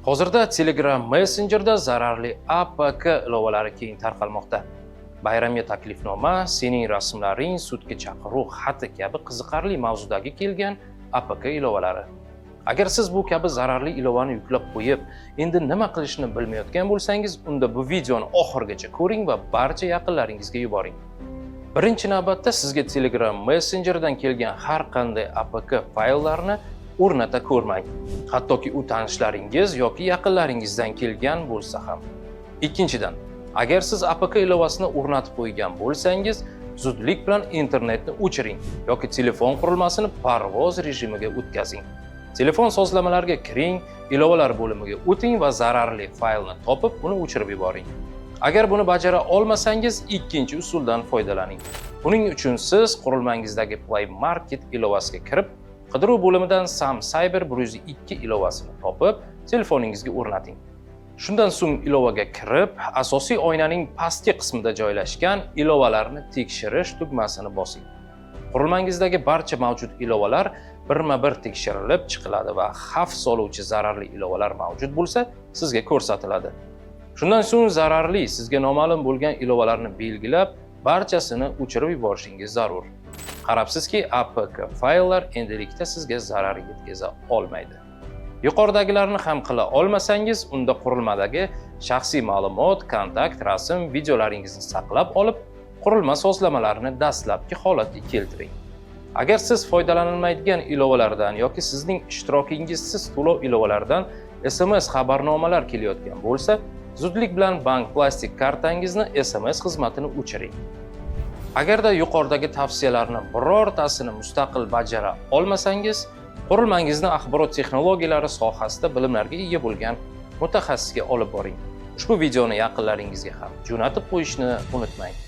Hozirda Telegram messenjerida zararli APK ilovalari keng tarqalmoqda. Bayramga taklifnoma, sening rasmlaring, sudga chaqiruv xati kabi qiziqarli mavzudagi kelgan APK ilovalari. Agar siz bu kabi zararli ilovani yuklab qo'yib, endi nima qilishni bilmayotgan bo'lsangiz, unda bu videoni oxirigacha ko'ring va barcha yaqinlaringizga yuboring. Birinchi navbatda sizga Telegram messenjeridan kelgan har qanday APK fayllarni o'rnata ko'rmang. Hattoki u tanishlaringiz yoki yaqinlaringizdan kelgan bo'lsa ham. Ikkinchidan, agar siz APK ilovasini o'rnatib qo'ygan bo'lsangiz, zudlik bilan internetni o'chiring yoki telefon qurilmasini parvoz rejimiga o'tkazing. Telefon sozlamalariga kiring, ilovalar bo'limiga o'ting va zararli faylni topib, uni o'chirib yuboring. Agar buni bajara olmasangiz, ikkinchi usuldan foydalaning. Buning uchun siz qurilmangizdagi Play Market ilovasiga kirib, qidiruv bo'limidan SamCyber 102 ilovasini topib, telefoningizga o'rnating. Shundan so'ng ilovaga kirib, asosiy oynaning pastki qismida joylashgan ilovalarni tekshirish tugmasini bosing. Qurilmangizdagi barcha mavjud ilovalar birma-bir tekshirilib chiqiladi va xavf soluvchi zararli ilovalar mavjud bo'lsa, sizga ko'rsatiladi. Shundan so'ng zararli, sizga noma'lum bo'lgan ilovalarni belgilab, barchasini o'chirib yuborishingiz zarur. Qarabsizki, APK fayllar endilikda sizga zarar yetkaza olmaydi. Yuqoridagilarni ham qila olmasangiz, unda qurilmadagi shaxsiy ma'lumot, kontakt, rasm, videolaringizni saqlab olib, qurilma sozlamalarini dastlabki holatga keltiring. Agar siz foydalanilmaydigan ilovalardan yoki sizning ishtirokingizsiz to'lov ilovalaridan SMS xabarnomalar kelayotgan bo'lsa, zudlik bilan bank plastik kartangizni SMS xizmatini o'chiring. Agarda yuqoridagi tavsiyalarni birortasini mustaqil bajara olmasangiz, qurilmangizni axborot texnologiyalari sohasida bilimlarga ega bo'lgan mutaxassisga olib boring. Ushbu videoni yaqinlaringizga ham jo'natib qo'yishni unutmang.